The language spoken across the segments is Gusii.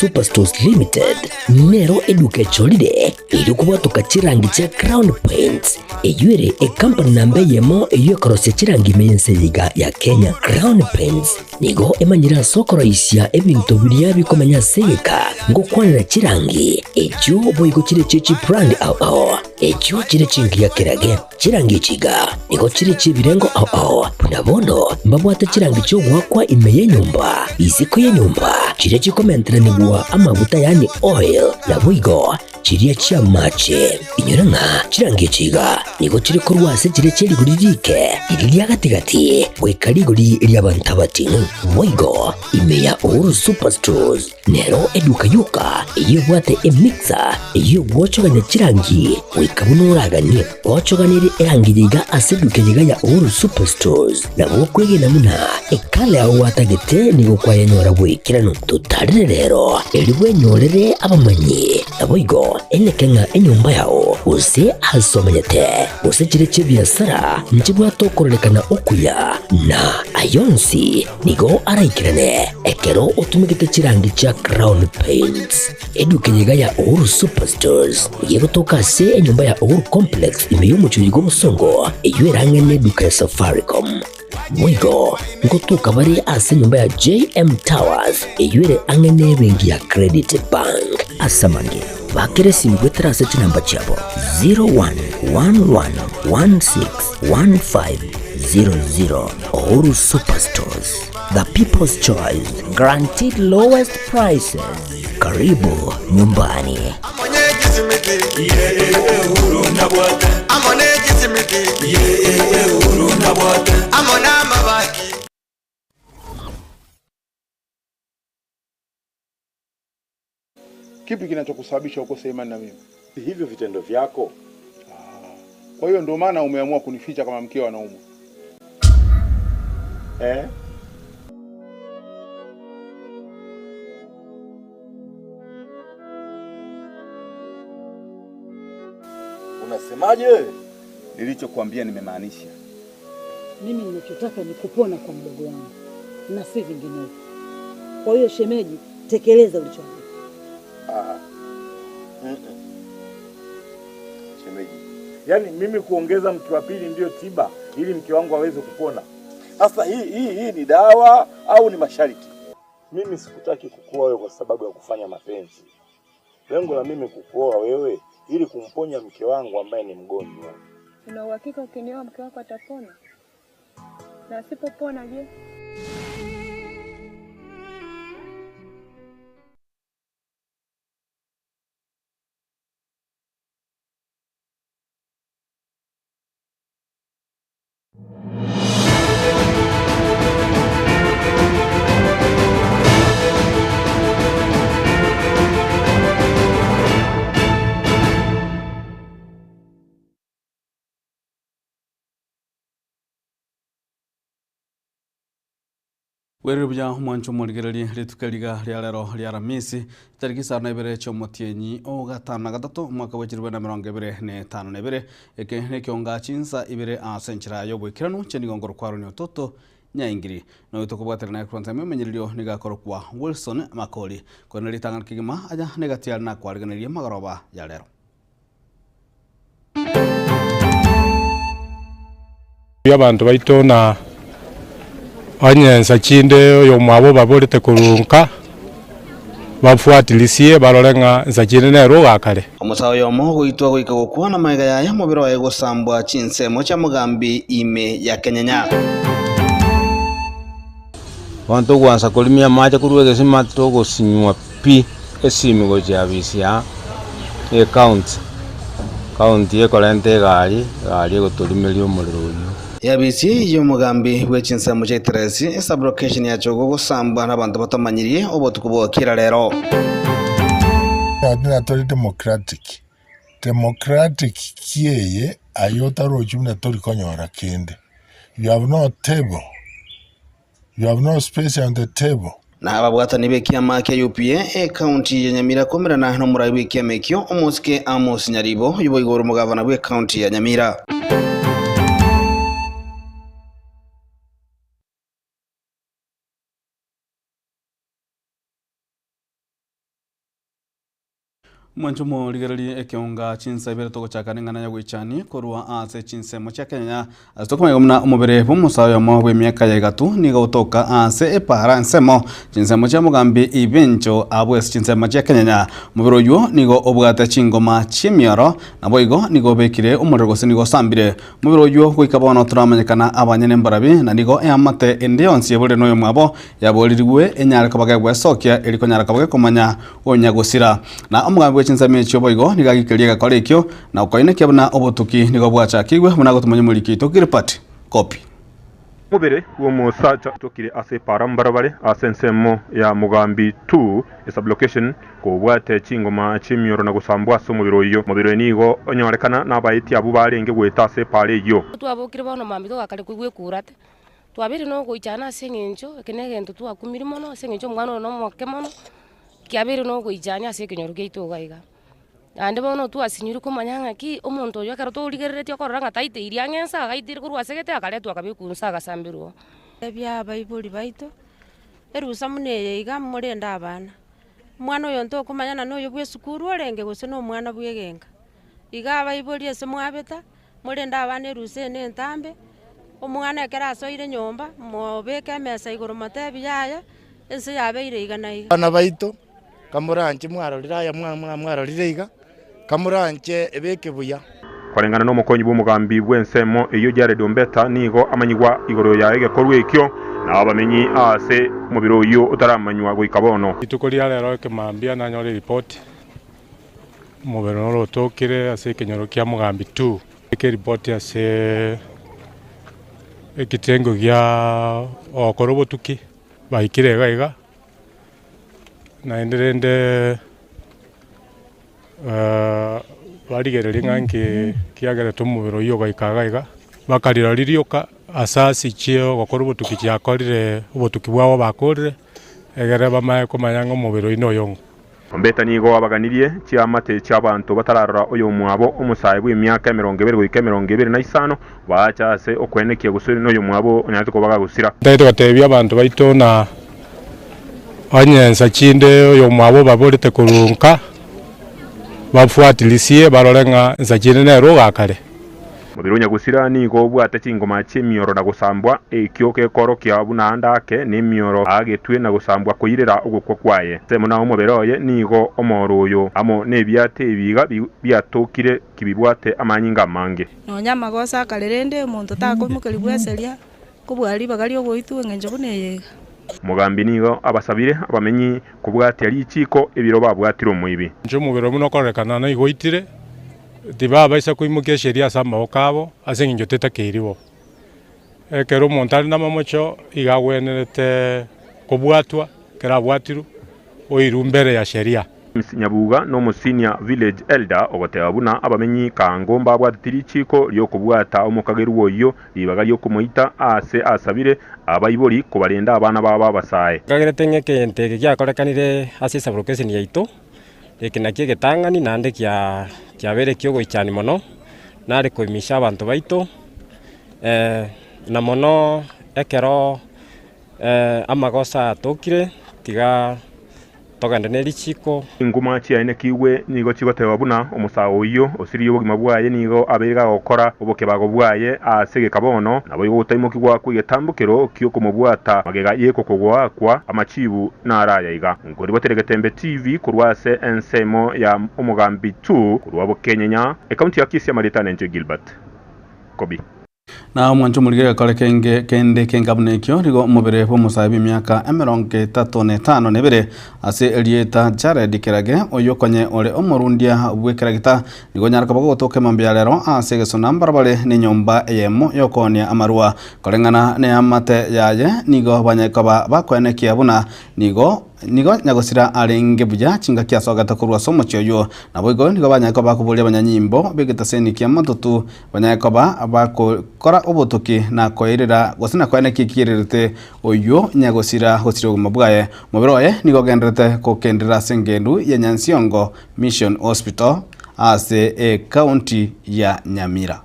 Superstores Limited nero eduka echorire erio kobwatoka chirangi chia Crown Paints, eyio ere ekampani namba eyemo eyio ekorosia chirangi ime y'ense eye iga ya Kenya. Crown Paints nigo emanyire ase okoroisia ebinto biria bikomenya ase egeka ngokwanera chirangi echio boigo chire chie chibrand ao ao echio chire chingiya kerage. Chirangi echi iga nigo chire chi'ebirengo ao ao, buna bono mbabwate chirangi chi'ogoakwa ime y'enyomba, isiko y'enyomba, chiria chikomenteranigwa amaguta yaani oil, naboigo chiria chi'amache. Inyora ng'a chirangi echi iga nigo chire korwa ase chiria chie rigori riike, riria ria gati-gati, goika rigori ri'abanto abating'u. Boigo ime ya Uhuru Superstores Nero eduka yoka eyio ebwate emixer eyio egwochogania chirangi goika buna oraganie. Ochoganirie erangi yaiga ase eduka eyeiga ya Uhuru Superstores nabo okwegena buna ekala yao gwatagete nigo kwayenyora bw'ekeranu. Totarire rero erio bwenyorere abamanyi naboigo eneke ng'a enyomba yao gose ase omenyete gose chire chi'ebiasara nchibwate okororekana okuya na ayonsi Nigo araikerane ekero otumegete chirangi chia Crown Paints. Eduka eye iga ya Uhuru Superstores nigo egotoka ase enyomba ya Uhuru Complex ime y'omochie oyo bw'obosongo eyio ere ang'e n'eduka ya Safaricom. Boigo ngotoka bare ase enyomba ya JM Towers eyio ere ang'e n'ebenki ya Credit Bank. Ase amange, bakera esimi goetera ase chinamba chiabo 0111161500. Uhuru Superstores, the people's choice, guaranteed lowest prices. Karibu nyumbani. Kipi kinachokusababisha ukose imani na mimi? Hivyo vitendo vyako. Ah, kwa hiyo ndio maana umeamua kunificha kama mkeo anaumwa eh? Unasemaje? Nilichokuambia nimemaanisha. Mimi ninachotaka ni kupona kwa mdogo wangu na si vinginevyo. Kwa hiyo shemeji, tekeleza ulichoambiwa. Ah. Mm -mm. Shemeji, yaani mimi kuongeza mke wa pili ndiyo tiba ili mke wangu aweze kupona? Sasa hii hii hii ni dawa au ni masharti? Mimi sikutaki kukuoa wewe kwa sababu ya kufanya mapenzi. Lengo la mimi kukuoa wewe ili kumponya mke wangu ambaye ni mgonjwa. Una uhakika ukinioa mke wako atapona? Na asipopona je? Bwerire buya omwancho omorigererie rituko riga ria rero ria Aramisi tariki isano na ibere chi'omotienyi o gatano na gatato omwaka bwe chilifu na emerongo ebere na etano na ebere eke nekionga chinsa ibere ase enchera y'oboikeranu chi'enigongo rokwaroni ototo Nyaingiri. Noyo tokobwaterana naye korwa nsemo y'omenyererio nigo akorokwa Wilson Makori. Korende ritang'ani kegima aya negati are nakwarigeneria magoroba ya rero. Abanto baito na onye ensa chinde oyomwabo obaborete korwa nka, bafuatilisie barore ng'a ensa chinde nere ogakare. Omosae oyomo ogoitwa goika gokwa na magega yaye omobere oye gosambwa chinsemo chia mogambi ime ya Kenyenya. Bono togwansa korimia amache korwa egesima togosinywa pi esimi gochia abisi aa ya ecounty, county ekorenta egari, egari egotorimeria omorero oyio. Eabisi y'omogambi bwe chinsemo chia Iteresi, esublocation ya Chogo gosambwa nabanto batamanyirie obotuko bwa kera rero. Ng'a tore democratic, democratic ki eye aye otarochi buna tori konyora kende. You have no table, you have no space on the table. Na ababwatani b'ekiama kia UPA ekaunti ya Nyamira komerana nomorai bw'ekiama ekio omosike Amos Nyaribo oyio boigo ore omogavana bw'ekaunti ya Nyamira. Mwanche morigererie ekeonga chinsa ibere togochaka neng'ana ya goichani korwa ase chinsemo chia Kenya ase tokomanya buna omobere bw'omosae oyomo bw'emiaka ya igatu nigo otoka ase epaara ensemo chinsemo chia mogambi Ibencho abwo ase chinsemo chia Kenyanya. Omobere oywo nigo obwate chingoma chi'emioro naboigo nigo obekire omorero gose nigo osambire. Omobere oywo goika bono toramanyekana abanyene mbarabi na nigo eamate ende yonsi eborire noyomwabo yaboririgwe enyare koba gegwesokia eri konyara koba gekomanya onya gosira. Na omogambi bwe chinsemo echio boigo nigo agikeria egekora ekio, na okoinekia buna obotuki nigo bwachakigwe, buna gotomanya omoriki oito Gilbert Kopi. Omobere bw'omosacha otokire ase epaara mbarabare ase ensemo ya Mugambi 2 esublocation, kobwate chingoma chi'emioro na gosambwa ase omobere oyio. Omobere oyo nigo onyorekana nabaeti abwo barenge goeta ase epaara eyio. Twabokire bono mambia togakare koigwa ekurate, twabeire nogoichana ase eng'encho eke negento twakumirie mono ase eng'encho omwana oyo nomoke mono. Kiabeire nogoichania ase ekenyoro giaito iga iga. Naende bono twasinyirwe komanya ng'aki, omonto oyo ekero torigereretie okorora ng'a taiteiri ang'e ense agaiteire korwa ase egete akaretwa akabekwa inse agasamberwa oo. Ebia abaibori baito, erusa buna eye iga morende abana. Omwana oyo ntokomanyana na oyo bwa esukuru orenge gose na omwana bwa egenka. Iga abaibori ase mwabeta, morende abana erusa eye na entambe, omwana ekero asoire nyomba, mobeke emesa igoro motebi yaya, ense yabeire iga na iga. Abana baito, kamoranche mwarorire aya mwarorire iga, kamoranche ebeke buya. Koreng'ana nomokonyi bw'omogambi bw'ensemo eyio Jared Ombeta nigo amanyigwa igoro ya egekorwa ekio na abamenyi aase omobere oyio otaramanywa goika bono. Rituko ria rero ekemambia nanyore eripoti. Omobere noro otokire ase ekenyoro kia Mogambi 2. Eke eripoti ase ekitengo gia ogokora obotuki baikire iga iga, naende rende barigereria ng'a nki kiagerete omobere oyio ogaika iga iga, bakarira ririoka ase ase ogokora obotuki chiakorire obotuki bwabo bakorire, egere bamanye komanya ng'a omobere oyio noyong'o. Ombeta nigo abaganirie chiamate chi'abanto batararora oyomwabo omosae bw'emiaka emerongo ebere goika emerongo ebere na isano, baacha ase okwenekia gose noyomwabo onyarete koba gagosira. Ntagete gotebia abanto baito na onye ensa chinde oyomwabo obaborete korwa nka, bafuatilisie barore ng'a ensa chinde nere ogakare. Mobere o nyagosira nigo obwate chingoma chi'emioro na gosambwa, ekio gekoorokia buna ande ake nemioro aagetwe na gosambwa koirera ogokwa kwaye. Ensemo na omobere oye nigo omoro oyo amo nebiate ebiiga biatokire kibibwate amanyinga amange. Nonya amagoso akare rende omonto takoimokerigwa eseria kobua ribaga ri'ogoitwa engencho buna eye iga. Omogambi nigo abasabire abamenyi kobwatia richiiko ebiro babwatire omoibi. Inche omobere buna okorerekana naigoitire, tibabaisa koimokia esheria ase amaboko abo, ase engencho tetakeiri bo. Ekero omonto are namamocho, iga agwenerete kobwatwa, ekero abwatirwe, oirwe mbere ya sheria. James Nyabuga nomo senior village elder ogoteba buna abamenyi Kango mbabwateti richiiko riokobwata omokagerwa oyio ribaga riokomoita aase asabire abaibori kobarenda abana babo abasae. Nkagerete ng'a egento eke giakorekanire ase esaburokeseni yaito, eke nakio egetang'ani naende kiabeire ekiogoichania mono, nare koimisha abanto baito, na mono ekero amagoso atokire, tiga togende ne richiko. Chinguma chiaenekigwe nigo chigoteba buna omosae oyio osiririe obogima bwaye nigo abeire gagokora obokebago bwaye ase egeka bono, naboigo gotaimokigwa kw'egetambokero gi'okomobwata magega y'ekokogoakwa amachibu naro aya iga. Nkoribotere Getembe TV korwa ase ensemo ya Omogambi 2 korwa Bokenyenya, ekaunti ya Kisii amarieta ane inche Gilbert Kobi. Na omwancho omorige egekore kenge kende kenga buna ekio, nigo omobere bw'omosae bw'emiaka emerongo etato na etano na ebere ase erieta Jared Kerage, oyio konye ore omorundia bw'ekeragita, nigo onyare koba gogotoka emambia ya rero ase egesona mbarabare nenyomba eyemo y'okoonia amarwa. Koreng'ana neamate yaye nigo banyare koba bakoenekia buna nigo Nigo nyagosira arenge buya chingaki asogete korwa ase omochie oyio. Naboigo nigo banyare koba bakoboria abanyanyimbo b'egetaseni ki'amatutu, banyare koba bagokora obotuki na koirera gose na koenekia ekiererete oyio nyagosira gosiria obogima bwaye. Omobere oye nigo ogendererete gokenderera ase engendu ya Nyansiongo Mission Hospital ase ecounty ya Nyamira.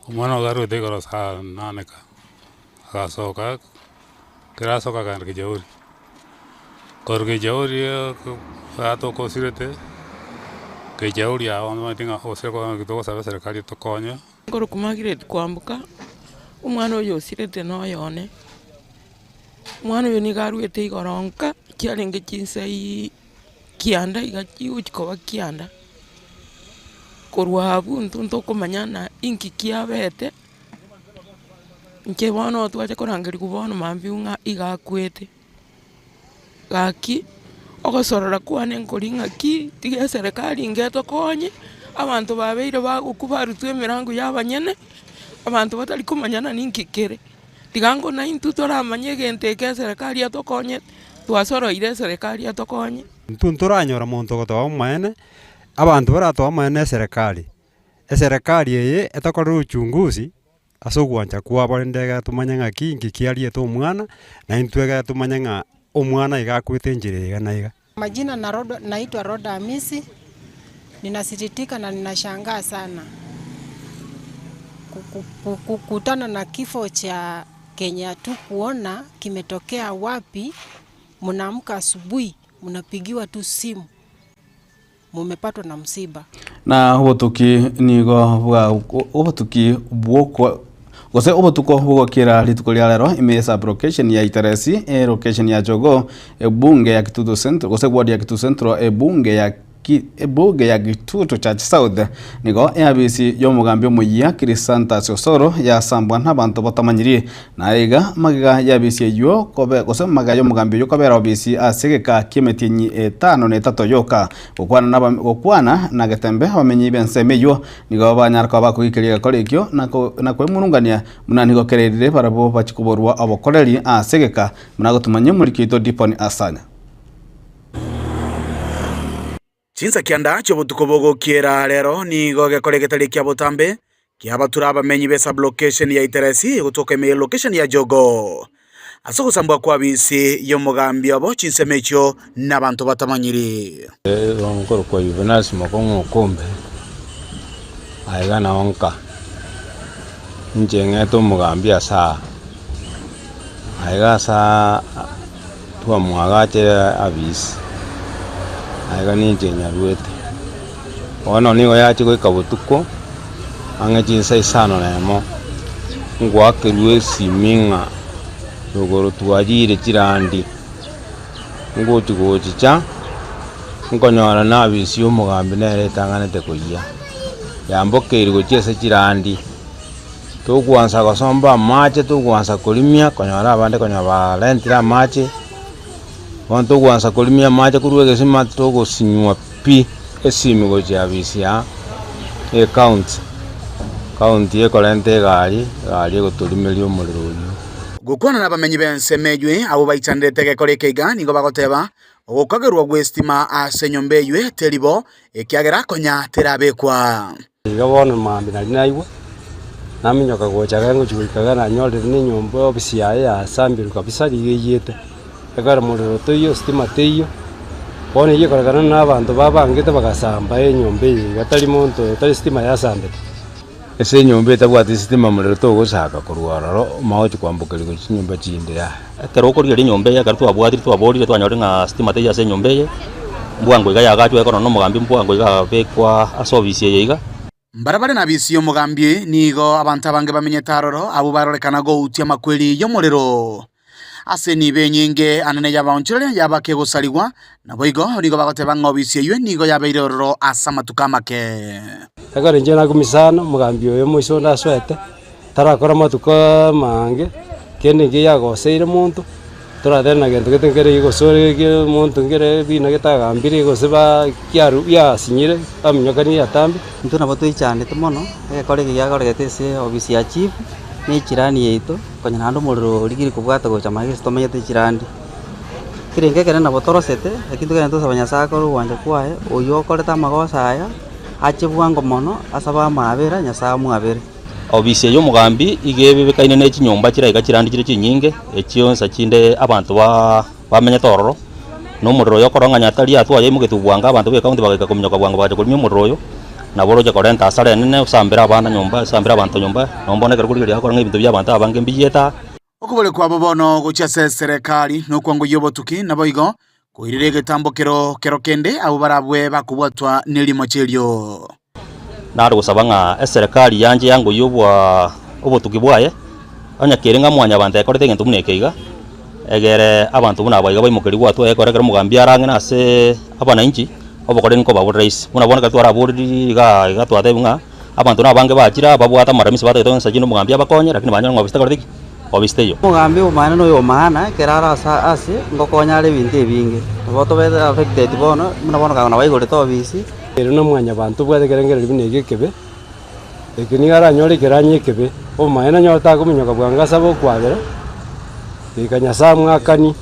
Omwana ogo arwete igoro saa nane ka, agasoka, ekero asoka akaenda kijauri. Korwa Kejauri tata osirete, Kejauri aa omanyete ng'a osire togosaba eserekari etokonye. Nkorokwa Margaret Kwamboka, omwana oyo osirete noyo one. Omwana oyo nigo arwete igoro nka, chiarenge chinsa kianda iga chigochi koba kianda. Korwa abwo intwe ntokomanya na inki kiabete, inche bono twacha korangeriwa bono mambia ng'a iga akwete. Gaki, ogosorora kwane nkori ng'aki, tiga eserekari inga etokonye, abanto babeire bagokwa barutwe emerango ya abanyene, abanto batari komanyana ninki kere. Tiga ngo naintwe toramanye egento eke eserekari etokonye, twasoroire eserekari etokonye. Intwe ntoranyora monto ogotoa omoene, abanto baratoe omoene eserekari, eserekari eye etokorere uchunguzi. Ase ogwancha kwabo rende ekero tomanye ng'aki inki kiariete omwana, na intwe ekero tomanye ng'a omwana iga akwete enchera iga na iga. Majina naitwa Rhoda Hamisi, ninasikitika na ninashangaa sana kukutana na kifo cha kenye hatukuona kimetokea wapi, mnaamka asubuhi mnapigiwa tu simu mumepatwa na msiba. Na obotuki nigo bwa obotuki bw'okwa gose obotuko bogokira rituko ria rero ime ye sub-location ya Iteresi, elocation ya Jogoo, ebunge ya Kitutu Central gose ward ya Kitutu Central, ebunge ya Ki ebunge ya Kitutu Church South nigo eabisi y'omogambi omoyia Chrysanthus Osoro yasambwa n'abanto batamanyiri. Na iga magega y'abisi eyio kobe gose magega y'omogambi oyio kobera obisi ase egeka ki'emetienyi etano na etato yoka. Gokwana na gokwana na getembe abamenyi b'ensemo eyio nigo banyara koba bakogiikeria egekora ekio na ko na kwemurungania buna nigo kererire barabwo bachie koborwa obokoreri ase egeka buna gotumanyia omoriki oito Dipon Asanya. Chinsa kianda chi'obotuko bogokiera rero nigo gekore getari ekia botambe, kiabatura abamenyi be sub-location ya Iteresi gotoka ime ye location ya Jogoo. Ase ogosambwa kw'abisi y'omogambi obo chinsemo echio nabanto batamanyiri. Nkorokwa Juvenal Mokong'u Okombe, aiga nao nka, inche ng'ete omogambi ase aa, aiga ase aa Twamwagachire abisi, aiga ninche nyaruete. Bono nigo yachia goika botuko, ang'e chinsa isano na emo, ngoakerwa esimi ng'a rogoro twariire chirandi, ngochi gochicha, nkonyora na abisi ya omogambi nere etang'anete koyia, yambokeire gochia ase chirandi. Togwansa gosomba amache, togwansa korimia, konyora abande konya barentire amache, bono togwansa korimia amache korwa egesima togosinywa pi esimi gochia abisi aa ecounty, county ekorenta egari, egari egotorimeria omorero oywo. Gokwana nabamenyi b'ensemo eywe abwo baichanderete egekora eke iga nigo bagoteba, Ogokagerwa gw'esitima ase enyomba eywe teri bo, ekiagera konya terabekwa. Iga bono mambia naria naigwa, naminyoka gocha iga ngochia goika iga nanyorire na enyomba ofisi yaye yasambirwe kabisa riga eyete, ekero morero toiyo stima teiyo, bono eywo ekorekana na abanto babangete bagasamba enyomba eye iga tari monto tari stima yasambete. Ase enyomba etabwati sitima morero togosaka korwa ororo omanye gochia kwambokeria gochia chinyomba chinde yaya. Ekero okorigereria enyomba eye ekero twabwatire twaborire twanyorire ng'a sitima teiyo ase enyomba eye, mbwango iga yagachwa ekero na omogambi mbwango iga abekwa ase ofisi eye iga. Mbarabare nabisi y'omogambi nigo abanto abange bamenyete aroro, abwo barorekana goutia amakweri y'omorero. Ase enibo enyinge anene y'abaonchoreria yaba kegosarigwa, naboigo nigo bagoteba ng'a obisi eyio nigo yabeire ororo ase amatuko amake. Ekero inche nakumia sana, omogambi oyo omoisia onde asoete, tarakora amatuko amaange, kende nkeiyo agoseire monto, toratebe na gento gete nkere gose ore omonto nkere bina getagambire gose ba kiaru biasinyire, baminyokanie atambe. Intwe nabo toichandete mono, egekora eke giakoregete ase ofisi ya chief, na echirani yaito. Konya naende omorero origire kobwata gocha magega ase tomenyete chirandi. Ekerengo ekere nabo torosete, lakini togende tosaba Nyasaye akore ogwancha kwaye, oywo okorete amagoso aya, ache bwango mono, asabe amaabera, Nyasaye amwabere. Obisi eye y'omogambi iga ebebekaine ne chinyomba chire aiga chirandi chire chinyinge, echio nsa chinde abanto ba bamenyete ororo, na omorero oyo okorora ng'a nyatari atwo ayaimogetie bwango abanto ba ecounty bagaika kominyoka bwango bagacha korimia omorero oyo, nabo oroche korenta hasara enene osambere abana nyomba osambere abanto nyomba, nabo bono ekero korigereria akore ng'a ebinto bia abanto abange mbiyete aa. Okobori kwabo bono gochia ase eserekari nokwangoyia obotuki, naboigo Koirire egetambokero kero kende abwo barabwe bakobwatwa nerimocho erio. Nare gosaba ng'a eserekari yanche yangoyie obwa obotuki bwaye, onye kere ng'a mwanyabanto ekorete egento buna eke iga, egere abanto buna aba iga baimokerigwe atwo ekero ekero omogambi arang'ina ase abananchi, obokoreri nkoba bore rahisi. Buna bono ekero twaraboriri igaa iga twatebiwa ng'a abanto na abange bachire aa babwate amaramisi batagete onsi chinde omogambi abakonye lakini banyora ng'a obisete korete ki? Obisete eyio. Omogambi omaene na oyomaana ekero are ase ase ngokonya are ebinto ebinge, nabo tobete affected bono, buna bono kang'ina baigorete ofisi. Ere nomwanyabanto obwate ekerengererio buna eke ekebe, eke nigo aranyore ekeranyo ekebe, obomaene onyore takominyoka bwango asabe okwabera, goika Nyasae amwakanie.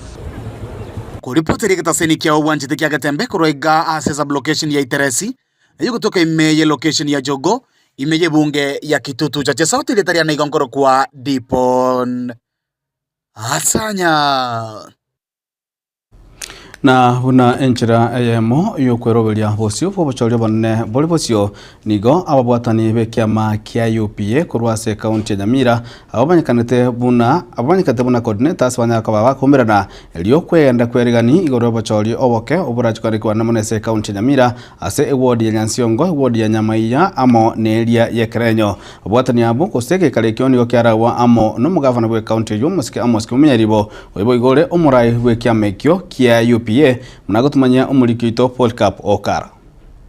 Koripoti egetaseni kia obwanchete kia Getembe korwa iga ase sub-location ya Iteresi, eyio gotoka ime ye location ya Jogoo, ime y'ebunge ya Kitutu Chache South erieta riane igo nkorokwa Dipon Asanya. Na buna enchera eyemo y'okweroberia bosio bw'obochori obonene bore bosio, nigo ababwatani b'ekiama kia UPA korwa ase ekaunti ya Nyamira abamanyekanete buna abamanyekanete buna coordinators banyara koba bakoumberana erio kwegenda kwerigani igoro y'obochori oboke oborachikanikwa mono ase ekaunti ya Nyamira ase eward ya Nyansiongo, eward ya Nyamaiya amo neria y'Ekerenyo. Ababwatani abwo gose egeikaro ekio nigo kiaragwa amo nomogavana bw'ekaunti eyio omosike Amos Kimumenyaribo Oyo boigo ore omorai bw'ekiama ekio kia UPA, buna agotumanyia omoriki oito Polycarp Okara.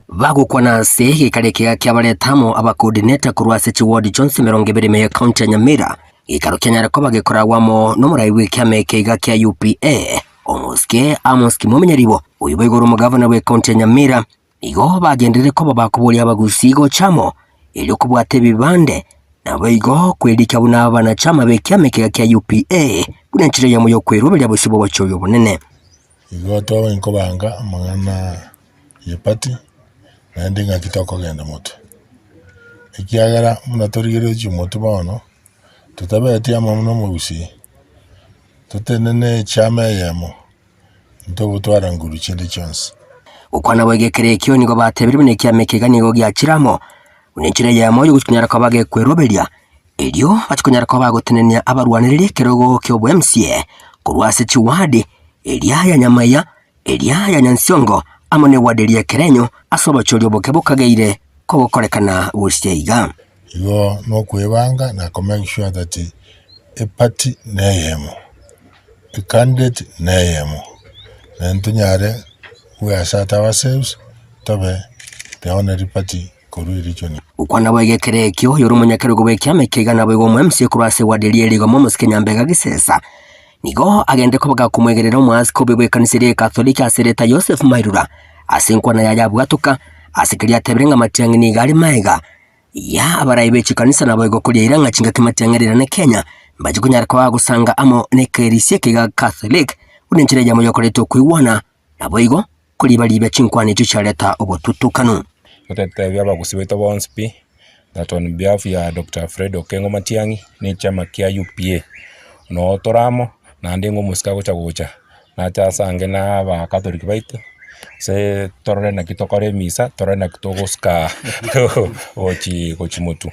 Bagokwana ase egeikaro ekiya kiabareta amo abacoordinator korwa ase chiward chionsi 20 ime y'ecounty ya Nyamira, geikaro kianyare koba gekoragwa amo nomorai bw'ekiama eke iga kia UPA, Omosike Amos Kimomenyaribo, oyio boigo ore omogavana bw'ecounty ya Nyamira. Igo bagenderere koba bakoboria abagusii gocha amo, erio kobwata ebibande, naboigo kwerikia buna abanachama b'ekiama ekega kia UPA, buna enchera eyemo y'okweroberia bosio bw'obochori obonene. Igo twaba inkobanga amang'ana ye party, naende ng'aki tokogenda motwe. Ekiagera buna torigereretie omotwe bono, totabeti amo buna omogusii, totenene echama eyemo. Ntogotwara nguru chinde chionsi. Gokwana boigo ekero ekio nigo batebirie buna ekiama ekeiga nigo giachire amo, buna enchera eyemo y'ogochikonyara koba gekweroberia, erio bachikonyara koba bagotenenia abarwanereria ekerogo ki'oboMCA korwa ase chiwadi, eria ya Nyamaiya, eria ya Nyansiongo, amo newadi eria y'Ekerenyo ase obochori oboke bokageire kogokorekana gochia iga. Igo nokwebanga na ko make sure that eparty neyemo. Ecandidate neyemo, naende tonyare goeassert ourselves tobe the only party korwa eregion. Gokwana boigo ekero ekio, oyore omonyakerogo bw'ekiama ekiya naboigo omo-MC korwa ase eward eria ere igoma omosike Nyambega Gisesa, nigo agende koba gakomwegerera omoaskobi bw'ekanisa eria y'Ekatholiki ase erieta Joseph Mairura ase enkwana yaye abwatoka ase keria atebire ng'a matiang'i nigo are maega Ya abarai be chikanisa naboigo koria ira ng'a chingaki matiang'erera ne Kenya mbache konyara koba gosanga amo nekerisia eke gia Catholic buna enchera eyemo yokoreta okoigwana, naboigo koriba ribe chinkwana echio chiareta obotutukanu. Gotetebia abagusii baito bonsi pi, that on behalf ya Doctor Fred Okengo Matiang'i na echiama kia UPA, noo tore amo, naende ng'a omosike agocha gocha, nache asange na abakatoliki baito, ase torore naki tokora emisa, torore naki togosuka gochi gochi motwe.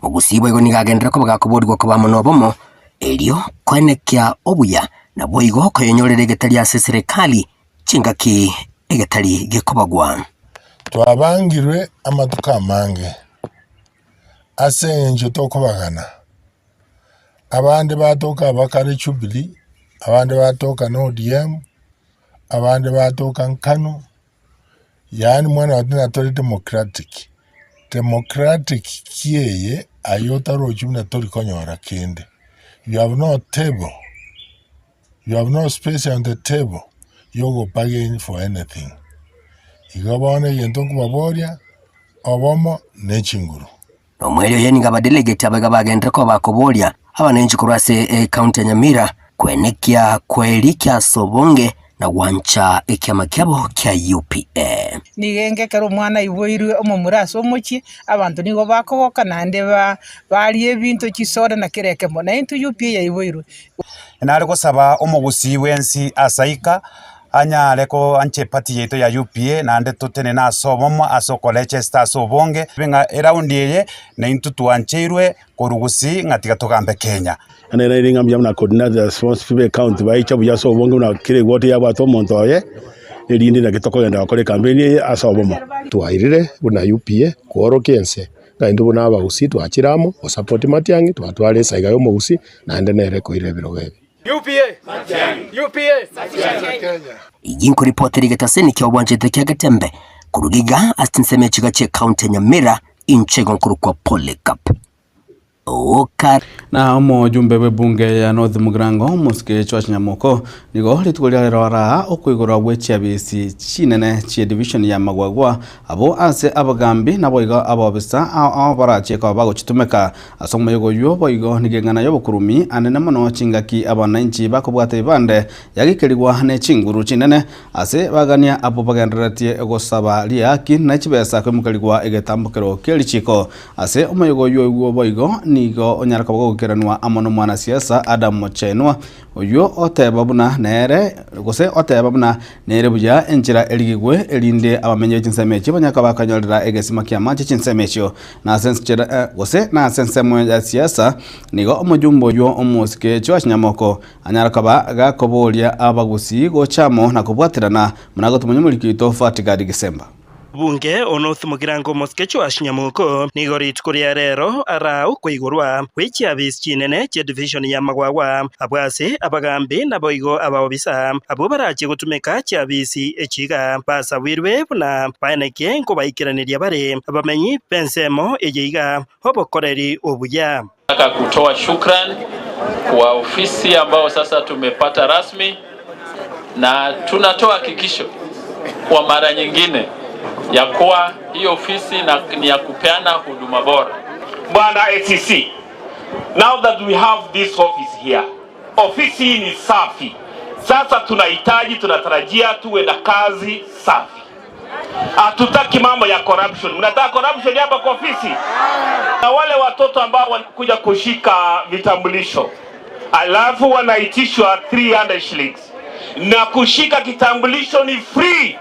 Mogusii boigo nigo agenderere koba gakoborigwa koba amo nobomo, erio koenekia obuya, naboigo koyenyorera egetari ase eserekari chingaki egetari gekobagwa. Twabangirwe amatuko amange ase engencho tokobagana. Abande batoka abakare Jubilee, abande batoka na ODM, abande batoka Nkanu, yaani mwana oito natore democratic. Democratic ki eye aye otarochi buna tori konyora kende. You have no table, you have no space on the table yogo bargain for anything. Igo bono egento nkobaboria, obomo ne chinguru. Nomoerio oye nigo abadelegeti abaiga bagenderere koba bakoboria abananchi korwa ase ecounty ya Nyamira koenekia koerikia ase obonge na gwancha ekiama kiabo kia UPA. Nigo enga ekero omwana aiboirwe omomura ase omochie, abanto nigo bakogoka naende ba baria ebinto chisoda na kera ekemo. Na intwe UPA yaiboirwe. Nare gosaba omogusii bwensi ase aika. anyare koancha eparty yaito ya UPA naende totenene ase obomo ase okoregester ase obonge, ng'a eraundi eye naintwe twancheirwe korwa gusii ng'a tiga togambe Kenya. Naende nere ng'a mbuya buna coordinator responsible be county baicha buya ase obonge buna kera egwoti yabwate omonto oye, erinde naki tokogenda gokora ekampeni eye ase obomo. Twairire buna UPA koorokia ense ng'a intwe buna abagusii twachire amo gosupport Matiang'i twatwara esaiga ya omogusii naende nere ekoira ebirogo ebi. Eyio nkoripoti rigetaseni kia obwanchete kia Getembe korwa iga ase chinsemo echiga chie county ya Nyamira inche igo nkorokwa Polycarp Oka. Na omojumbe bw'ebunge ya North Mugirango Omosike Joash Nyamoko nigo rituko ria rero araa okoigorwa gwe chiabisi chinene chie division ya Magwagwa abwo ase abagambi naboigo abaobisa ao ao barachie koba bagochitumeka ase omoyega oyio boigo nigo eng'ana y'obokurumi anene mono chingaki abananchi bakobwata ebibande yagikerigwa ne chinguru chinene ase bagania abwo bagendereretie gosaba riaki ne chibesa koimokerigwa egetambokero kie richiko Ase omoyega oyio oigwe boigo nigo onyare koba gogokeranwa amo nomwanasiasa Adam Mochenwa, oyio oteba buna nere gose oteba buna nere buya enchera erigigwe erinde abamenyi be chinsemo echio banyare koba bakonyorera egesima ki'amache chinsemo echio. Na ase enchera gose nase ensemo ya siasa nigo omojumbe oyio omosike Joash Nyamoko anyare koba gakoboria abagusii gocha amo na kobwaterana buna agotomanya omoriki oito Fatigadi Gisemba. Bunge o North Mugirango Omosike Joash Nyamoko nigo rituko ria rero araa okoigorwa gwe chiabisi chinene chie division ya Magwagwa abwo ase abagambi naboigo abaobisa abwo barachie gotumeka chiabisi echi iga basabwirwe buna baenekie nkobaikeraneria bare abamenyi b'ensemo eye iga obokoreri obuya. Nataka kutoa shukran kwa ofisi ambao sasa tumepata rasmi na tunatoa hakikisho kwa mara nyingine ya kuwa hii ofisi na, ni ya kupeana huduma bora. Bwana ACC, now that we have this office here, ofisi hii ni safi. Sasa tunahitaji, tunatarajia tuwe na kazi safi. Hatutaki mambo ya corruption. Mnataka corruption hapa kwa ofisi? Na wale watoto ambao wanakuja kushika vitambulisho alafu wanaitishwa 300 shillings na kushika kitambulisho ni free,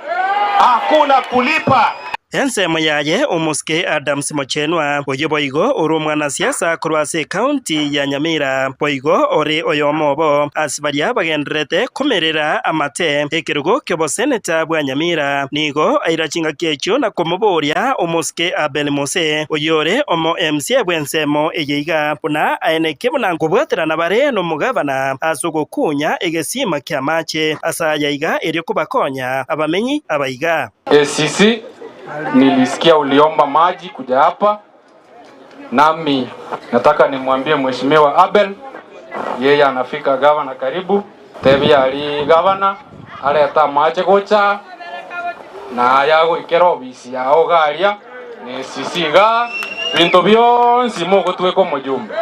hakuna kulipa. Ensemo yaye omosike Adams Mochenwa, oyio boigo ore omwanasiasa korwa ase ecounty ya Nyamira, boigo ore oyomo obo ase baria bagendererete komerera amate ekerogo ki'oboseneta bwa Nyamira, nigo aira chingaki echio na komoboria omosike Abel Mose, oyio ore omo MCA bw'ensemo eye iga, buna aenekie buna nkobwaterana bare nomogavana ase ogokunya egesiima ki'amache ase aya iga erio kobakonya abamenyi aba iga. ACC, nilisikia uliomba maji kuja hapa, nami nataka nimwambie Mheshimiwa Abel, yeye anafika gavana karibu tebia ari gavana areta amache gocha na aya goikera obisi yao garia na ACC igaa binto bionsi mogotweka omojumbe.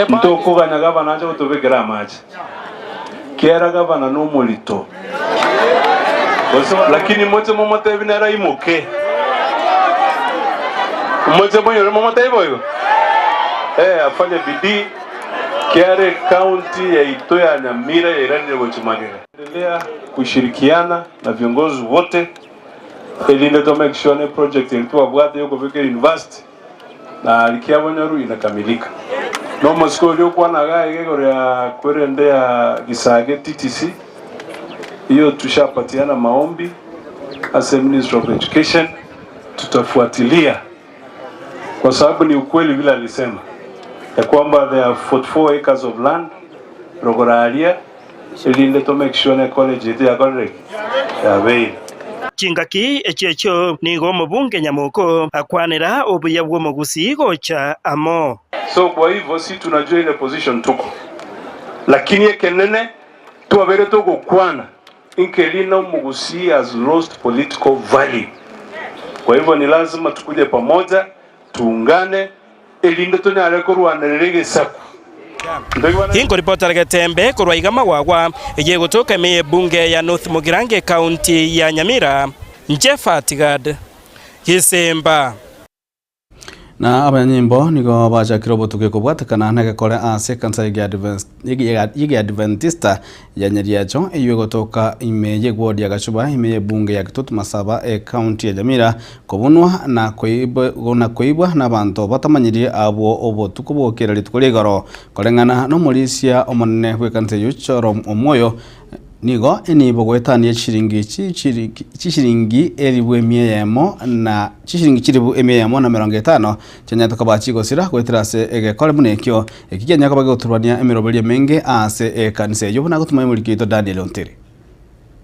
Ntokoganya gavana ache gotobekera amache, kiera gavana nomorito. Lakini moche momotebi nere aimoke. Moche moinyore momotebi boigo? Eh, afanye bidii kiara ecounty yaito ya Nyamira yairanire gochia magega. Endelea kushirikiana na viongozi wote erinde to make sure ne project eri twabwate yokobeka university na rikiabonyoru inakamilika. Na omosike oria okwana iga iga igoro ya kwerende ya Gisage TTC, hiyo tushapatiana maombi ase Ministry of Education, tutafuatilia kwa sababu ni ukweli vile alisema ya kwamba there are 44 acres of land rogoro aria erinde to make sure ne college yaito yakorire ki? Yabeire. Chingaki echio echio nigo omobunge Nyamoko akwanera obuya bw'omogusii gocha amo. So kwa hivyo si tunajua ile position tuko, lakini ekenene twabeire togokwana inkerina omogusii has lost political value. Kwa hivyo ni lazima tukuje pamoja tuungane erinde tonyare korwanerera egesaku. Inkoripotera Getembe korwa iga Magwagwa, eyio egotoka ime y'ebunge ya North Mugirango ekaunti ya Nyamira, Njefatigad Gisimba. Na abanyanyimbo nigo bachakire obotuki kobwatekana negekore ase ekanisa y'Egeadventista ya Nyariacho eyio egotoka ime y'eward ya Gachuba ime y'ebunge ya Kitutu Masaba ecounty ya Nyamira kobunwa na koibwa nabanto batamanyirie abwo obotuko bogokera rituko ria igoro. Koreng'ana nomorisia omonene bw'ekanisa eyio Joram Omwoyo Nigo enibo goetania chishilingi chishilingi elifu emia eyemo na chishilingi chilifu emia eyemo na emerongo etano chianyarete koba chigosira goetera ase egekore buna ekio. Eki kianyare koba kegoturwania emeroberio emenge ase ekanisa eyio buna gotuma omoriki oito Daniel Ontiri.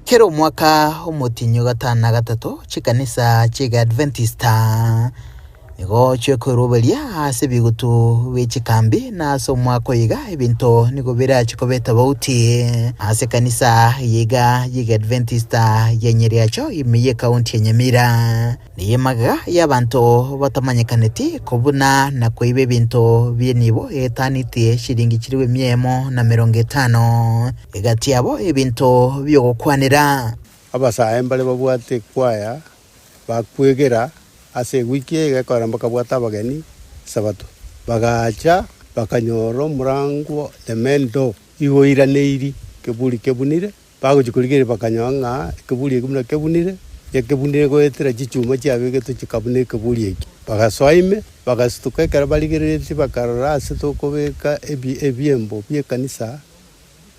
Kera omwaka omotienyi o gatano na gatato chikanisa chi'Egeadventista Nigo chi'okoiroberia ase ebigutu bie chikambi, na ase omwaka oyo iga ebinto nigo birache koba etobauti. Ase ekanisa eye iga y'Egeadventista ya Nyeriacho ime y'Ekaunti ya Nyamira, nigo emagega y'abanto batamanyekaneti kobuna na koiba ebinto bi'enibo eetanitie chiringi chilifu emia eyemo na emerongo etano, egati yabo ebinto bi'ogokwanera. Abasae mbare babwate ekwaya Bakwegera ase ewiki eye gekogera mbakabwate abageni Esabato. Bagacha bakanyora omorango the main door igo oiraneiri keburi kebunire, bagochia korigereria bakanyora ng'a ekeburi ekio buna kebunire, gekebunire goetera chichuma chiabegetwe chikabuna ekeburi ekio. Bagasoa ime, bagasituka ekero barigereretie bakarora ase tokobeka ebi ebiembo bi'ekanisa,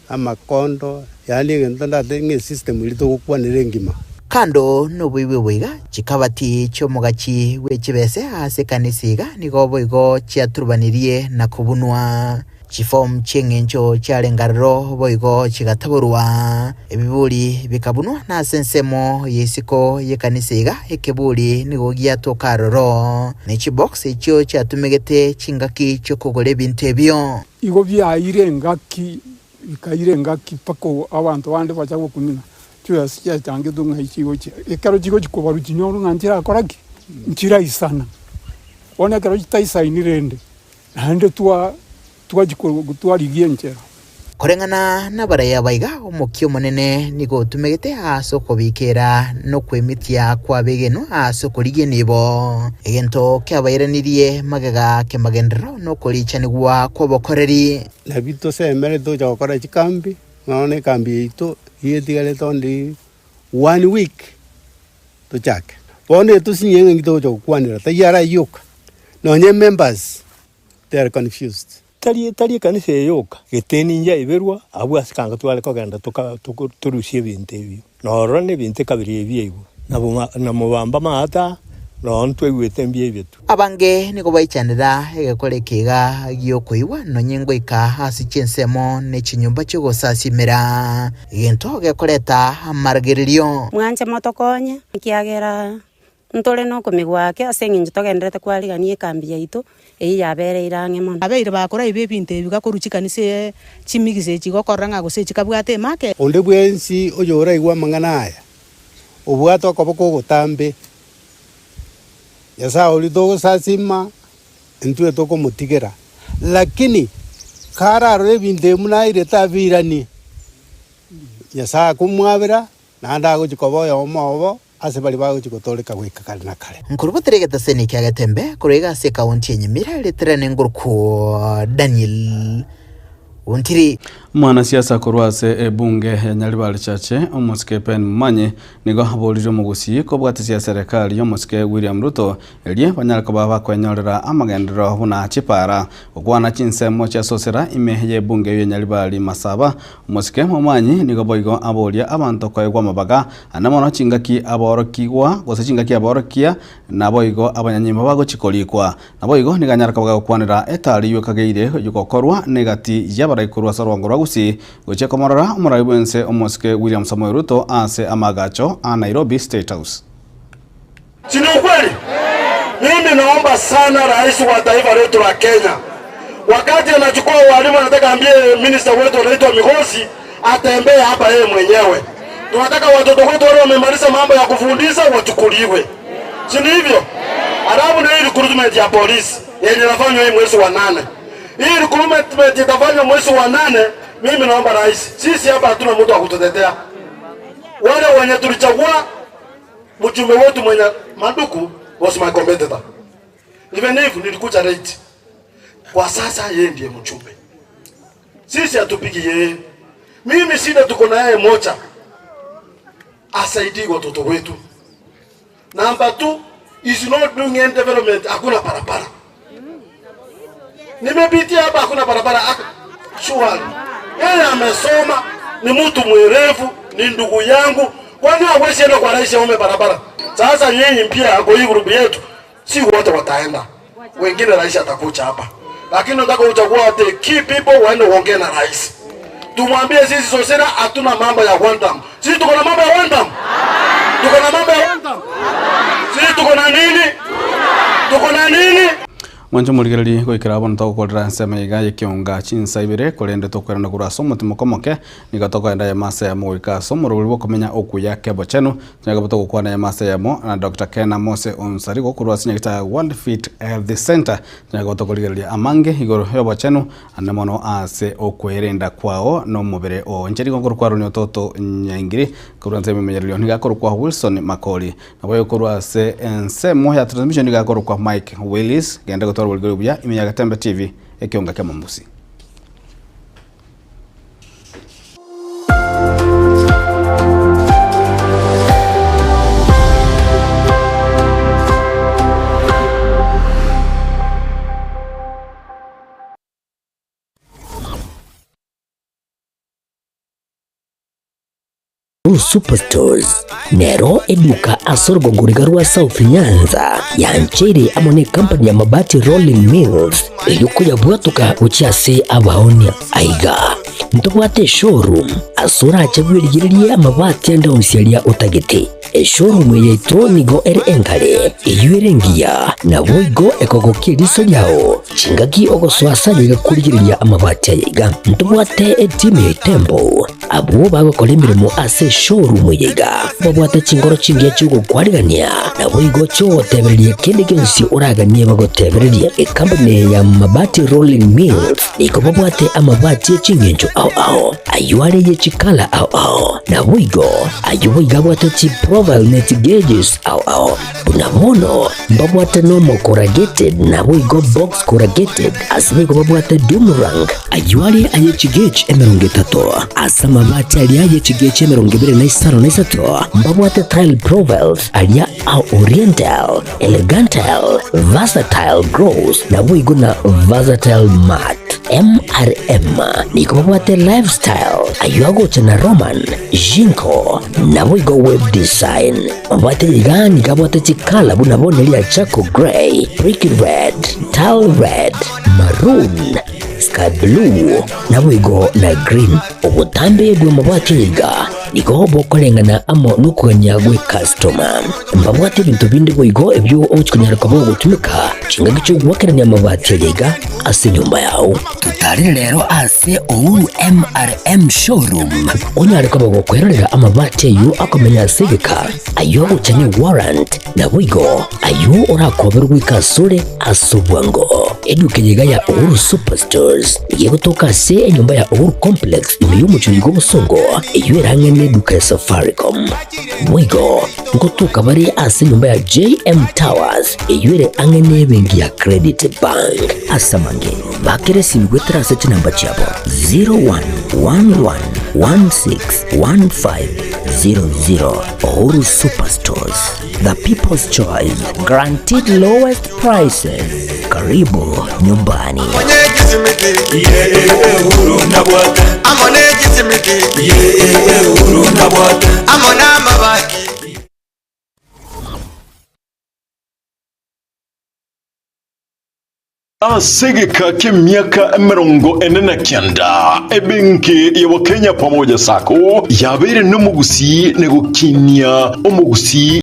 amakondo, yaani egento ndate ng'a esystem eria togokwanera engima. Kando noboibi obo iga, chikabati chi'omogachi bwe chibese ase ekanisa iga nigo boigo chiaturubanirie na kobunwa. Chifomu chi'engencho chiarenge aroro boigo chigataborwa. Ebiburi bikabunwa, na ase ensemo y'isiko y'ekanisa iga ekeburi nigo giatoka aroro, ne chibox echio chiatumegete chingaki chi'okogora ebinto ebio. Igo biaeire engaki, bikaira engaki mpaka abanto bande bacha gokumia ng'a chibesa chiachangetwe ng'ai chigochia. Ekero chigochia kobarwa chinyorwe ng'a nchirakora ki? Nchiraisana. Bono ekero chitaisaini rende, naende twa twachia twarigia enchera. Koreng'ana nabaraya aba iga, omokia omonene nigo otumegete ase okobikera na okwemitia kw'abegenwa ase okorigia enibo. Egento kiabairanirie magega kemagenderero nokorichanigwa kw'obokoreri. Nabio tosemerete togocha gokora chikambi, nonya na ekambi yaito nigo etigarete only one week tochake. Bono etosinye ng'a inki togocha gokwanera, taiyo arayoka, nonya members they are confused. Tari tari ekanisa eye yoka, geteni inche aiberwa abwo ase kanga tware kogenda toka toko torusie ebinto ebio. Na ororo nebinto ekabere ebi aigwa, na boma na mobamba amaata, nonya ntwaigwete mbuya ebitu. Abange nigo baichanera egekora eke iga gi'okoigwa, nonye ngoika ase chinsemo ne chinyomba chi'ogosasimera, egento gekoreta amaragererio. Mwanche motokonye, ekiagera Ntore nokomigwa ake ase engencho togendererete kwarigania ekambi yaito eyio yabereire ang'e mono. Abeire bakora ibe ebinto ebi gakorwa chikanisa chimigisa echi gokorora ng'a gose chikabwate emake. Onde bwensi oyoraigwe amang'ana aya, obwate okoboko ogotambe, Nyasae oria togosasima, intwe tokomotigera. Lakini kararore ebinto ebi buna airete abiiranie, Nyasae akomwabera, naende agochia koba oyomo obo Ase baria bagochia gotooreka goika kare na kare. Nkorubotere egetaseni kia Getembe korwa iga ase ekaunti ya Nyamira ritere nengurukwo Daniel Ontiri. Omwanasiasa korwa ase ebunge ya Nyaribari Chache, omosike Ben Momanyi, nigo aboririe omogusii kobwatisia eserekari y'omosike William Ruto erio banyare koba bakwenyorera amagenderero buna chipara. Gokwana chinsemo chia Sosera ime y'ebunge eyio ya Nyaribari Masaba, omosike Momanyi nigo boigo aboria abanto koegwa amabaga Naende mono chingaki aborokigwa, gose chingaki aborokia, naboigo abanyanyimbo bagochia korikwa. Naboigo nigo anyare koba gagokwanera etari ekageire gokorwa negati y'abarai korwa ase orwango rwa Gusii gochia komorora omorai bw'ense omosike William Samoei Ruto ase amaagacho a Nairobi State House. Si ni ukweli? Mimi naomba sana rais wa taifa letu la Kenya, wakati anachukua walimu, anataka ambie minister wetu anaitwa Migosi atembee hapa yeye mwenyewe. Tunataka watoto wetu wale wamemaliza mambo ya kufundisha wachukuliwe, si ni hivyo? Alafu na hii recruitment ya polisi yenye inafanywa hii mwezi wa nane, hii recruitment itafanywa mwezi wa nane. Mimi naomba rais, sisi hapa hatuna mtu wa kututetea, wale wenye tulichagua mjumbe wetu mwenye Manduku was my competitor. Even if nilikuja late. Kwa sasa yeye ndiye mjumbe. Sisi hatupigi yeye. Mimi shida tuko na yeye moja, asaidie watoto wetu. Number two is not doing any development. Hakuna barabara. Nimepitia hapa, hakuna barabara. Surely yeye amesoma, ni mtu mwerevu, ni ndugu yangu. Kwani hawezi enda kwa rais aombe barabara? Sasa nyinyi pia kwa hii grupu yetu, si wote wataenda, wengine rais atakuja hapa, lakini nataka uchagua the key people waende uongee na rais, tumwambie sisi Sosera hatuna mambo ya one term. Sisi tuko na mambo ya one term? Tuko na mambo ya one term? Sisi tuko na nini? Tuko na nini? Mwanche omorigereria goikera bono togokorera ensemo iga y'ekeonga chinsa ibere, korende tokwerana korwa ase omotimoka omoke, nigo tokoenda eyemo ase eyemo goika ase omorobori bw'okomenya okuya kebochenu. Tonyare koba togokwana eyemo ase eyemo na Doctor Ken Amose Onsarigo korwa ase nyagetari ya World Fit Health Centre. Tonyare koba tokorigereria amange igoro y'obochenu ande mono ase okwerenda kwao na omobere oo. Inche nigo nkorokwa Ronnie Ototo Nyaingiri, korwa ase ememenyererio nigo akorokwa Wilson Makori. Naboigo korwa ase ensemo ya transmission nigo akorokwa Mike Willis, genda gotwara oborigori buya ime ya Getembe TV, ekionga kia Mombusi. Blue Superstores nero eduka ase orogongo riga rwa South Nyanza yancheire amo ne company ya Mabati Rolling Mills erio koyabwatoka gochia ase abaonia. Aiga ntobwate eshowroom ase orache bwerigererie amabati ande onsi aria otagete. Eshowroom eye yaito nigo ere enkare, eyio ere engiya, naboigo ekogokia eriso riao. Chingaki ogosoa ase aye iga korigereria amabati aya iga. Ntobwate etimu ya Itembo Abwo bagokora emeremo ase eshowroom eye iga babwate chingoro chingiya chi'ogokwarigania, naboigo chi'ogotebereria kende gionsi oraganie bagotebererie. Ekampuni eye ya Mabati Rolling Mills nigo babwate amabati e ching'encho ao ao, ayio are ye chikala ao ao, naboigo ayio boigo abwate chiprofile ne chigeges ao ao. Buna bono mbabwate nomo corrugated naboigo box corrugated, ase boigo babwate doom rank, ayio are aye chigauge 30, ase amabati aria aye chigauge 23, mbabwate tile profiles aria a oriental, elegantal, versatile gloss naboigo na versatile matte. MRM nigo babwate lifestyle, ayio agocha na Roman, Jinko, naboigo web design. Mabwate iga nigo abwate chikala buna bono eria charcoal grey, brick red, tile red, maroon, sky blue, naboigo na green. Obotambe bw'amabwate iga nigo bokoreng'ana amo nokogania gw'ecustoma. Mbabwate ebinto binde boigo ebio ogochia konyara koba ogotumeka chingaki chi'ogoakerania amabati aya iga ase enyomba yao. Totarire rero ase Uhuru MRM Showroom onyare koba gokwerorera amabati ayio akomenya ase egeka, ayio agocha ne warrant, naboigo ayio orakoberwe goika asore ase obwango. Eduka eye iga ya Uhuru Superstores nigo egotoka ase enyomba ya Uhuru Complex ime y'omochie oyo bw'obosongo eyio ere ang'e neduka ya Safaricom. Boigo ngotoka bare ase enyomba ya JM Towers eyio ere ang'e nebenki ya Credit Bank. Ase amange, bakera esimi goetera ase chinamba chiabo 0111161500. Uhuru Superstores, the people's choice, guaranteed lowest prices. Karibu nyumbani. Ase egeka ki'emiaka 49, ebenki ya Kenya Pamoja Sacco yabeire nomogusii na gokinia omogusii.